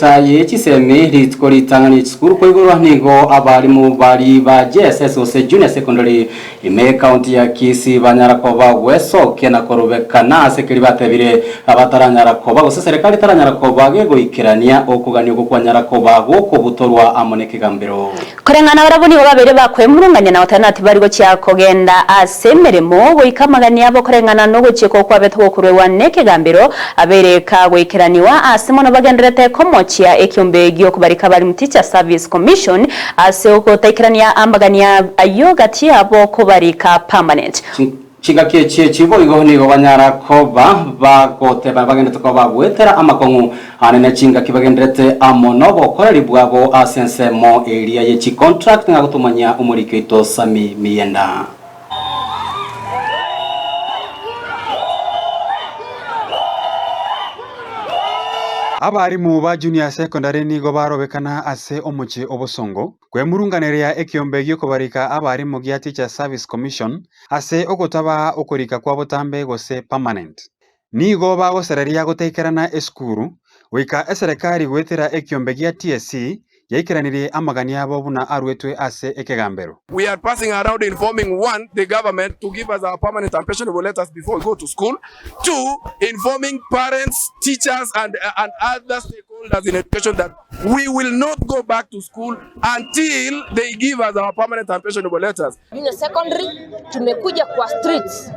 Esekta ye chisemi rituko ritang'ani chisukuru koigorwa nigo abalimu baria ba JSS gose Junior Secondary ime y'ecounty ya Kisii banyara koba gwesokia na korubekana ase keria batebire abataranyara koba gose serikali etaranyara koba gegoikerania okogania okwo kwanyara koba gokobutorwa amo nekegambero. Koreng'ana barabwo nigo babeire bakwemurungania na goteba ng'a tibari gochia kogenda ase emeremo, goika amagani abo koreng'ana nogochika okwabete gokoruegwa nekegambero abeire kagoikeranigwa ase mono bagendererete komochia ekiombe gi'okobarika abalimu Teacher Service Commission ase ogotaikerania amagani ayio gati yabo kobarika permanent. Chingaki echi echi boigo nigo banyara koba bagoteba bagenderete koba bagoetera amakong'u aane ne chingaki bagenderete amo nobokoreri bwabo ase ensemo eria ye chicontract ng'a gotomanyia omoriki oito Sammy Miyenda. Abarimu ba Junior Secondary nigo barobekana ase omochie o Bosongo kwemurunganeria ekiombe gi'okobarika abarimu gia Teachers Service Commission ase ogotabaa okorika kwa botambe gose permanent. Nigo bagosereria gotaikerana esukuru goika eserekari goetera ekiombe gia TSC yaikeranirie amagani abo buna aruetwe ase ekegambero. We are passing around informing one, the government to give us our permanent and pensionable letters before we go to school. Two, informing parents, teachers and, and other stakeholders in education that we will not go back to school until they give us our permanent and pensionable letters. Junior secondary tumekuja kwa streets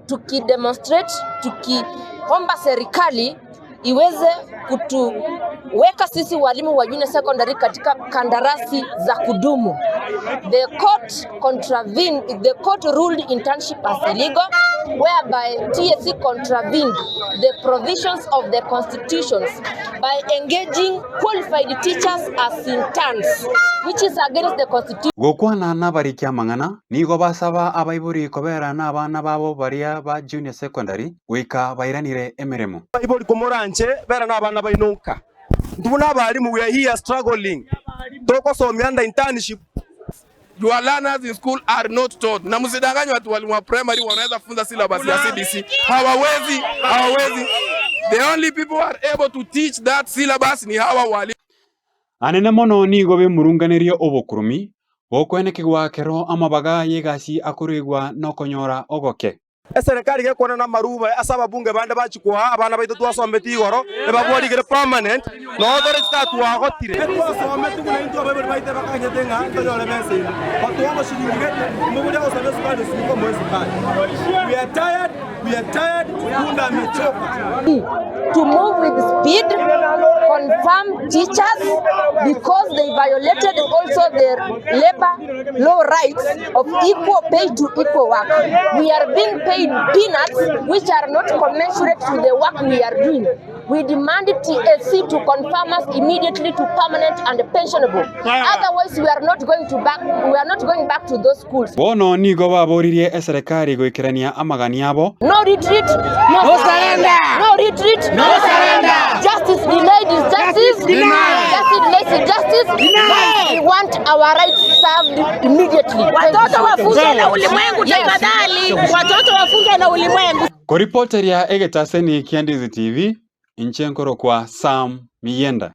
tukidemonstrate tukiomba serikali iweze kutuweka sisi walimu wa junior secondary katika kandarasi za kudumu. The court contravened, the court ruled internship as illegal whereby TSC contravened the provisions of the constitutions by engaging qualified teachers as interns which is against the constitution. Gokwana nabariki amang'ana, nigo basaba abaibori kobera nabana babo baria ba junior secondary goika bairanire emeremo. Abaibori komoranche bera nabana baino nka. Intwe buna abalimu we are here struggling togosomia under internship. Your learners in school are not taught. Na msidanganywe ati walimu wa primary wanaweza funza syllabus ya CBC. Hawawezi, hawawezi. The only people who are able to teach that syllabus ni hawa walimu. Anene mono nigo bemurunganerie obokurumi, gokwenekigwa kero amabaga y'egasi akoruegwa nokonyora ogoke. Eserekari gekwana namaruba ase ababunge bande bachia koa abana baito twasometi igoro, ebabwarigere permanent, noo tore chitatwagotire. Etwasometi buna intwe abaibori baito ebakanyete ng'a ntonyore besa ime, batoa oboshiringi gete, omoboria agosaba esukari osuka omoe esukari. We are tired, we are tired, punda amechoka. To move with speed, confirm teachers because they violated also the labor law rights of equal pay to equal work. We are being paid peanuts which are not commensurate to the work we are doing. We demand TSC to confirm us immediately to permanent and pensionable. Otherwise we are not going to back we are not going back to those schools. Bono nigo baboririe eserekari goikerania amagani abo. No retreat, no, no surrender. No retreat, no surrender. Justice delayed is justice denied. Justice delayed is justice denied. We want our rights served immediately. Watoto wafunzwe na ulimwengu tafadhali, watoto wafunzwe na ulimwengu. Koripoteria egetaseni kia Ndizi TV, inche nkorokwa Sam Miyenda.